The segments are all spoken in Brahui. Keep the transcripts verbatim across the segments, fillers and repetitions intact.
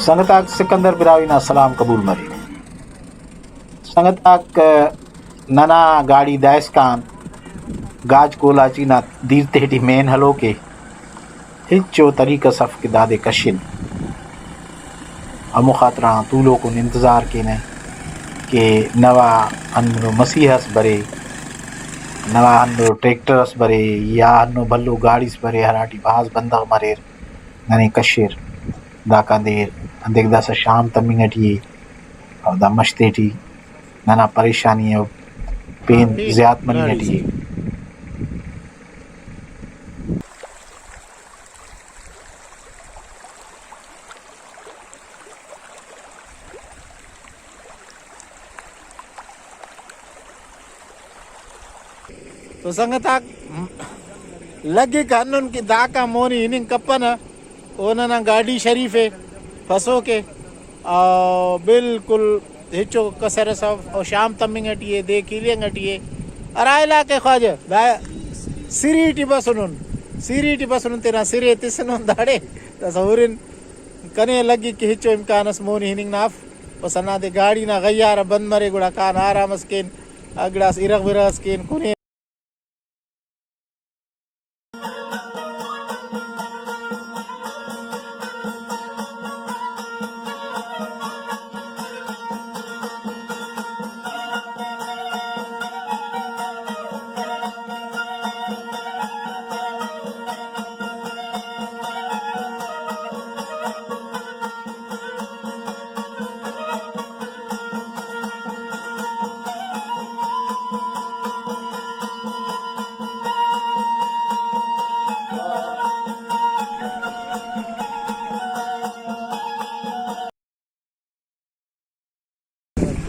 سنگت آک، سکندر براہوئی نا سلام قبول مرے۔ سنگت آک، ننا گاڑی دائسکان گاج کولاچی نا دیر تیٹی مین ہلوکے، ہچو طریقہ اس اف کہ دادے کشن۔ ہمو خاطران تولوکن انتظار کینہ کہ نوا ہندنو مسیح اس برے، نوا ہندنو ٹریکٹر اس برے یا ہندنو بھلو گاڑی اس برے، ہراٹی بھاز بندغ مریر، ننے کشیر۔ داکان دیر انتیک داسہ شام تمنگ ٹی ءِ، اور دا مش تیٹی ننا پریشانی ءِ پین زیات مننگ ٹی ءِ۔ تو سنگت آک، لگک ہندن کہ داکان مونی ہننگ کپنہ، او ننا گاڈی شریف ءِ پسوکے، او بالکل ہچو کسر اس اف، او شام تمنگ ٹی ءِ، دے کیلینگ ٹی ءِ۔ ہرا علاقہ خواجہ دا سری ٹی بسنن، سری ٹی بسنن، تینا سرے تسنن داڑے داسہ ہرن۔ کنے لگک کہ ہچو امکان اس مونی ہننگ نا اف، بس ہندادے گاڑی نا غیار آ بند مرے، گڑا کان آرام اس کین، گڑاس ارغ برغ اس کین کنے۔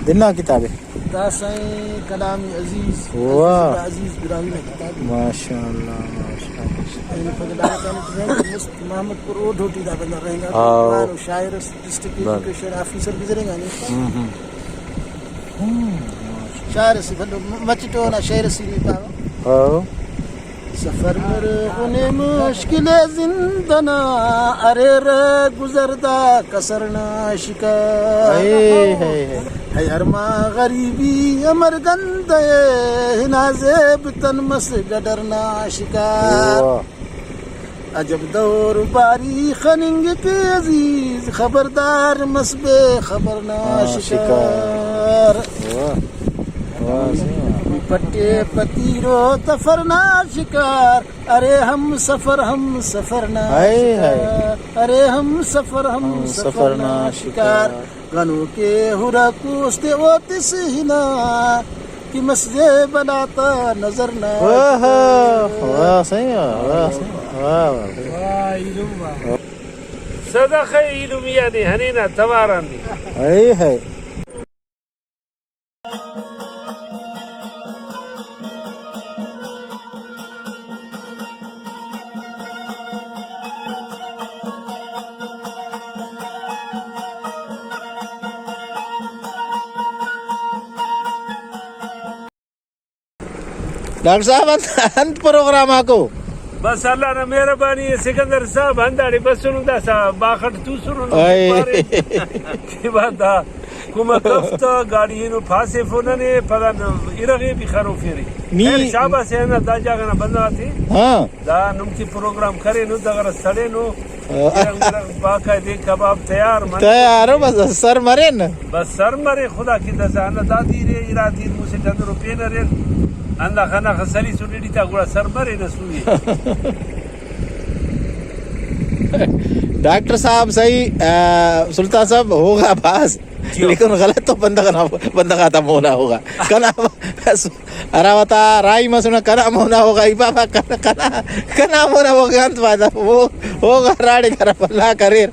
دنا کتاب ءِ۔ دا سائیں کلام عزیز، واہ۔ عزیز عزیز براہوئی نا کتاب ءِ۔ ماشاءاللہ، ماشاءاللہ۔ اینو پگہ لگا کنے تو رہینگا، مست محمد پور روڈ ہوٹی دا بندغ رہینگا۔ ہاؤ۔ جوان ءُ شاعر اس، ڈسٹرکٹ بلے۔ ایجوکیشن آفیسر گزرینگا نے۔ ہم، ہم۔ ہم، ماشاءاللہ۔ شاعر اسے بھلو مچٹ اونا شعر اسے نی پاوہ۔ ہاؤ۔ سفر مرے غنے مشکل زند نا، ارے رہ گزر دا کسر نا شکار۔ ہائے، ہائے، ہائے۔ ہائے ارما غریبی امر گندے، ہنا زیب تن مس گڈر نا شکار۔ واہ۔ عجب دور باری خننگ کہ عزیز، خبردار مس بے خبر نا ہاں، شکار۔ شکار۔ واہ۔ واہ، صحیح۔ پٹے پتیرو تفر نا شکار، ارے ہم سفر ہم سفر نا ہائے، ہائے۔ شکار، ارے ہم سفر ہم ہم سفر سفر نا نا شکار۔ شکار۔ گنوکے ہرک اوفتے اوتس ہنا، کہ مس زیب آتا نظر نا واہ، شکار۔ واہ، صحیح آ، واہ، صحیح آ، واہ، واہ۔ واہ، ایلم واہ۔ صدقہ ایلم یعنی ہنینا توار آن دے۔ ہائے، ہائے۔ ڈاکٹر صاحب، انت، انت پروگرام آکو؟ بس اللہ نا مہربانی ءِ سکندر صاحب، ہنداڑے بسنن داسہ باخ اٹ توسنن، اے۔ پارے کہ با دا کمک اف تہ گاڑی اینو پھاسیفو ننے، پدا ارغے بھی خروفیرے۔ نی خیر، شاباس ءِ ہندا دا جاگہ نا بندغ آتے۔ ہاں۔ دا نم کہ پروگرام کرینو، دغر اس سڑینو، ہاں۔ ارغ مرغ باقاعدہ کباب تیار من۔ تیار ءُ بس سر مرین۔ بس سر مرے خدا کہ داسہ ہندا دا دیر ءِ، ارا دیر مسٹ اندرو پین اریر۔ ہندا خنا خسلی سنڈی تا گڑا سر مرے نہ سوئے۔ ڈاکٹر صاحب صحیح، آ، سلطان صاحب ہوغا بھاز، جی۔ لیکن غلط تو بندغ نا، بندغ آتا مونا ہوغا۔ کنا ہرا وتا راہی مسنہ کنا مونا ہوغا، ای بابا کنا، کنا، کنا مونا ہوغا انت فائدہ؟ وہ ہوغا راڑے کرا بھلا کریر۔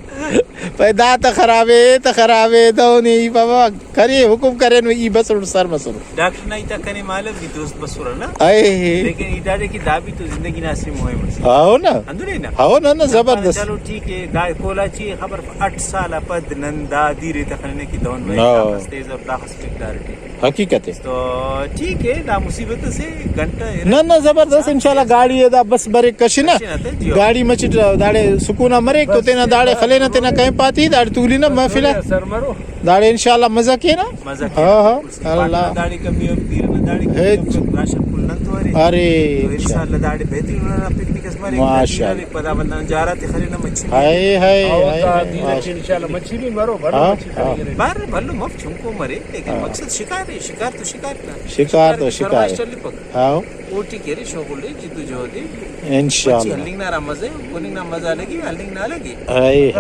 پائے دا تہ خرابے، اے تہ خرابے، دہنے ای بابا کرے، حکم کرینو، ای بسر سر مسر۔ ڈاکٹر نا ہیت آک کنے مالو بھی دوست بسرہ نا۔ اے۔ لیکن ای دادے کہ دا بھی تو زندگی نا اسہ مہم اسے۔ ہاؤ نا۔ ہندن نا؟ ہاؤ نا، نا، زبردست۔ چلو ٹھیک ہے، دا کولاچی خبر اف، اٹ سال آ پد نن دا دیر ءِ تخننہ کہ دہن بھائی ہاؤ۔ داخس تیز اور داخس ٹھیکدار ٹی۔ حقیقت ءِ۔ تو ٹھیک ہے، دا مصیبت اسے گھنٹہ ارے۔ نہ، نہ، زبردست، انشاءاللہ گاڑی ءِ دا بس بریک کشنہ۔ کشنہ تے، جی۔ گاڑی مچٹ داڑے سکون آ مریک تو تینا داڑے خلینہ تینا کیمپ آ۔ تی داڑے تولی نا محفل آ۔ سر مرو۔ داڑے انشاءاللہ مزہ کینہ۔ مزہ ہاں، ہاں، کینہ۔ اللہ۔ داڑے کمی ہم دیر نا داڑے کمی ہچ۔ ہم راشن کل نن تو ارے۔ ارے تو انشاءاللہ داڑے بہترین نا پکنک اس مرے۔ ماشاءاللہ۔ پدا بندہ جارا تے خلے نا مچھی۔ ہائے، ہائے، او ہائے، تا ہائے، دیر ماشاءاللہ۔ انشاءاللہ مچھی بھی مرو، بھلو ہاں، مچھی ہاں۔ خریرے۔ بار بھلو مف چنکو مرے، لیکن ہاں۔ مقصد شکار ہے، شکار تو شکار نا۔ شکار تو شکار شکار ہے۔ ہاؤ۔ اوٹی کہ ارے شغل ءِ، جدوجہد ءِ۔ انشاءاللہ۔ مچھی ہلنگ نا ہرا مزہ ءِ، کننگ نا مزہ الگ ءِ، ہلنگ نا الگ ءِ۔ اے۔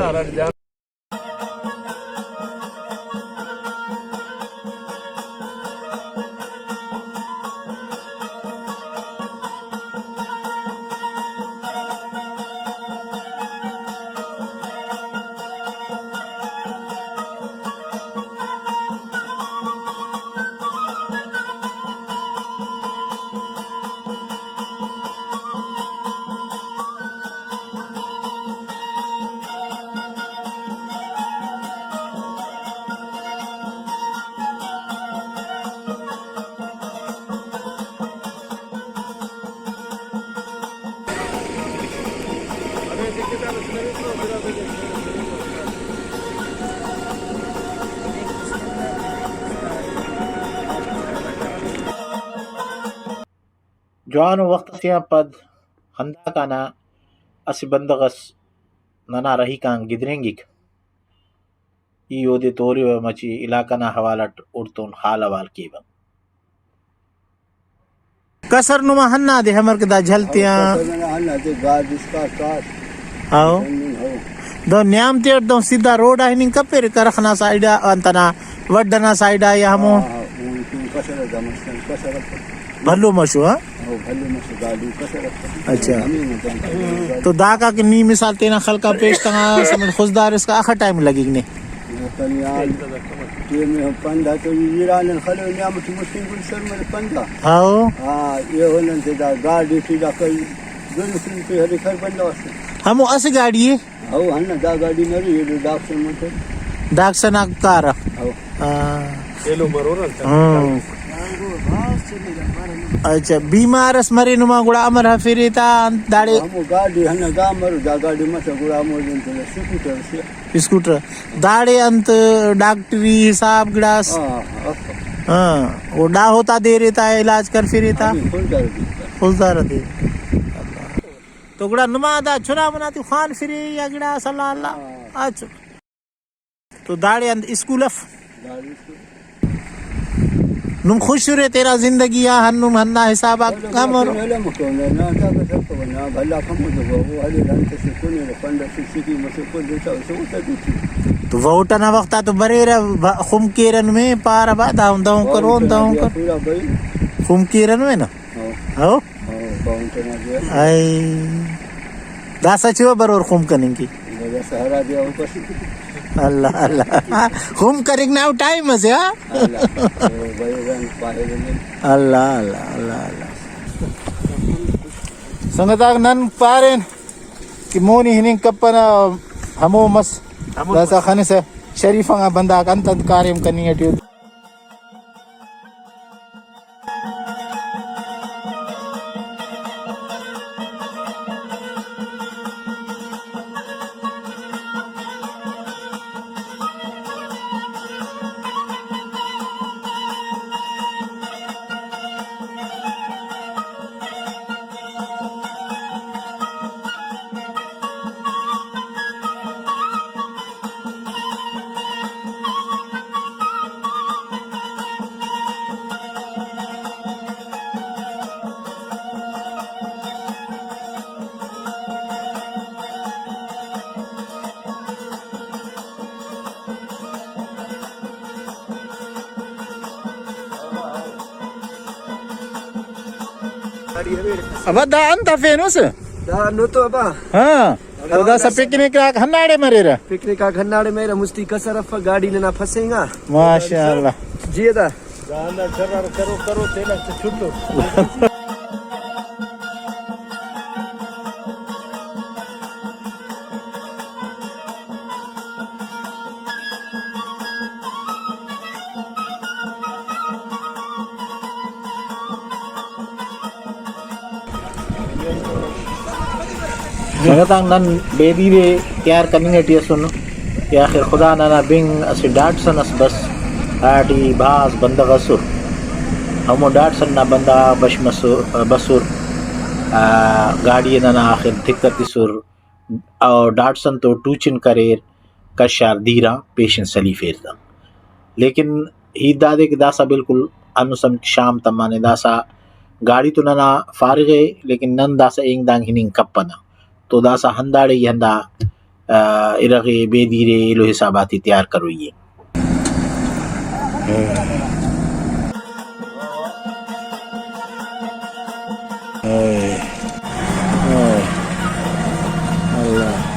جوانو وخت اسے آن پد ہنداکان آ اسہ بندغ اس ننا رہی کان گدرینگک۔ ای اودے توریوہ، مچہ علاقہ نا حوالہ اٹ اوڑتون حال حوال کیوہ۔ کسر نما ہندادے امر کہ دا جھل تیان۔ کسر ننا ہندادے گاد اسکا کاس۔ ہاؤ۔ ہندن ہو۔ دہن نیام تیٹ دہن سیدھا روڈ آ ہننگ کپیرے، کرخ نا سائیڈ آ، انت نا وڈھ ئنا سائیڈ آ یا ہمو۔ ہاں، ہاں، اوڑتون کسر دا مچہ کسر افک۔ بھلو مش او، ہاں؟ او بھلو مش، گاڈی کسر افک۔ اچھا۔ ہمے مطلب۔ تو داکا کہ نی مثال تینا خلقا پیش تما سمجھ خضدار اسکا اخہ ٹائم لگیک نے؟ کنے آن ٹیم ءِ پندا تو ایران خلو نیام ٹی مسکین گل سر مرے پندا۔ ہاؤ۔ ہاں، ایہن انت دا گاڈی ٹی دا کل دن فلم پہ ہرے کر بندغ اسے۔ ہمو اسہ گاڈی ءِ؟ او ہندا دا گاڈی نری ایلو ڈاکسن موٹر۔ ڈاکسن آ کارہ۔ او۔ ہاں۔ ایلو مرور انت۔ ہاں۔ اچھا، بیمار اس مرے نما گڑا امر ہرفیرے تا انت داڑے؟ ہمو گاڈی ہندا دا مرو، دا گاڈی مسہ گڑا ہمو دن تو سکوٹر سے۔ اسکوٹر۔ داڑے انت ڈاکٹری حساب گڑاس؟ ہاں، ہاں، افک۔ ہاں، او ڈاہو تا دیرے تا علاج کرفیرے تا؟ ہاں، خضدار ٹی۔ خضدار تے۔ تو گڑا نما دا چنا منا تے خوانفرے یا گڑاس اللہ اللہ؟ ہاں۔ اچھا۔ تو داڑے انت اسکول اف؟ داڑے اسکول۔ نم خوش ارے تینا زندگی آ، ہندن ہندا حساب آ کم ارے۔ علم کو نا، نا، دا بس کو نا، بھلا کم تو وہ، وہ ہلے رنگ سے کنے، پنڈا سے سکی مسے کو دیتا، اسے وہ تدیتی۔ تو ووٹ ئنا وخت آ تو بریرہ، ب-، خم کیرہ نمے، پارہ با، داہن دہن کرون، دہن کر۔ پورا بھائی۔ خم کیرہ نمے نا؟ ہاں۔ ہاں؟ ہاں، باہن تینا دیا۔ اے۔ داسہ چوہ برور خم کننگ کہ۔ داسہ ہرا دیا او بس۔ اللہ، اللہ۔ خم کننگ نا ٹائم اسے، ہاں؟ اللہ۔ او بھائی جان، پاہے بندے۔ اللہ، اللہ، اللہ، اللہ۔ سنگتاک، نن پارین کہ مونی ہننگ کپنہ، ہمو مس۔ ہمو داسہ مس۔ خنسہ شریف آن بندغاک انت انت کاریم کننگ ٹی ءُ۔ ابا، دا انت ہرفینس؟ دا نتو ابا۔ ہاں۔ او داسہ پکنک آک ہنداڑے مریرہ؟ پکنک آک ہنداڑے مریرہ، مستی کسر افک، گاڈی ننا پھسینگا۔ ماشاءاللہ۔ جی ادا۔ دا ہندا شرار کرو، کرو، تینا تو چھٹو۔ سنگتاک، نن بیدیر ءِ تیار کننگ ٹی اسن۔ کہ آخر خدا ننا بنگ اسہ ڈاٹسن اس بس، ہراٹی بھاز بندغ ئسر، ہمو ڈاٹسن نا بندغ آک بش مسر، بسر، آ، گاڑی ئے ننا آخر دھک اتسر، او ڈاٹسن تو ٹوچن کریر، کشار دیر آن پیشن سلیفیر تا۔ لیکن ہیت دادے کہ داسہ بالکل ہندن سمجھ شام تمانے، داسہ گاڑی تو ننا فارغ ءِ، لیکن نن داسہ اینگ دانگ ہننگ کپنہ۔ تو داسہ ہنداڑے ای ہندا، آ، ارغ ءِ، بے دیر ءِ، ایلو حساب آتے تیار کروئی ءِ۔ اللہ۔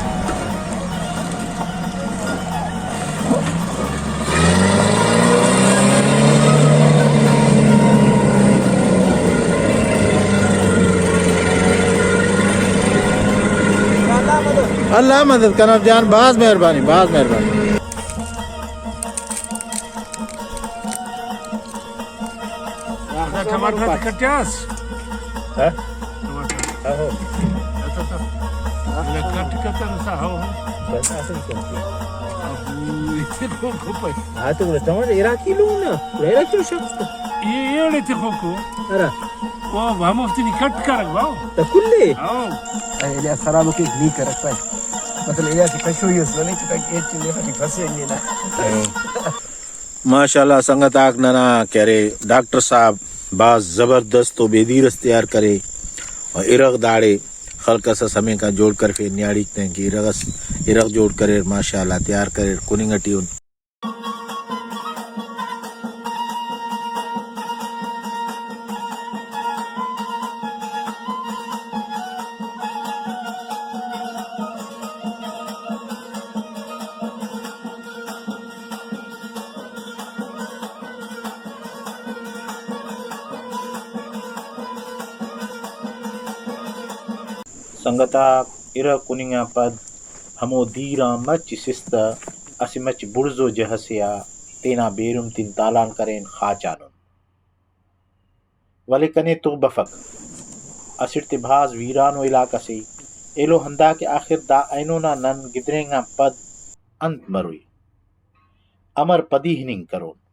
اللہ مدد کنر جان، بھاز مہربانی، بھاز مہربانی۔ دا ٹماٹر تے کٹیاس؟ ہاں؟ ٹماٹر۔ اچھا، اچھا۔ کٹ کتن سا ہو۔ بس اسے کن۔ ابو، اتنے کو کو پے۔ ہاں، تو گڑا ٹماٹر ارا کلو نا، گڑا ارا کلو شخص۔ یہ، یہ لیتے کو کو۔ ارا۔ او، ہم افتی نی کٹ کرک باو۔ تا کلے؟ ہاں۔ اے، الیاس خراب ہو کے نی کرک پائے۔ مطلب، الیاس کی پشوئی اس، نہیں کہ تاکہ ایک چیز نہیں، تاکہ پھنسے نہیں نا۔ ہاں۔ ماشاءاللہ سنگت آک، ننا کہ ارے ڈاکٹر صاحب بھاز زبردست و بے دیر اس تیار کرے، و ارغ داڑے خلق اس اس ہمینکان جوڑ کرفے، نیاڑیک تین کہ ارغ اس، ارغ جوڑ کریر، ماشاءاللہ تیار کریر، کننگ ٹی ان۔ سنگت آک، ارغ کننگ آن پد ہمو دیر آن مچ سستہ اسہ مچ بڑزو جہہ سے آ تینا بیرم تن تالان کرین، خاچانن۔ ولے کنے تغ بفک، اسٹ تے بھاز ویرانو علاقہ سے ایلو ہندا کہ آخر دا اینو نا نن گدرینگ آن پد انت مروئی؟ امر پدی ہننگ کرون؟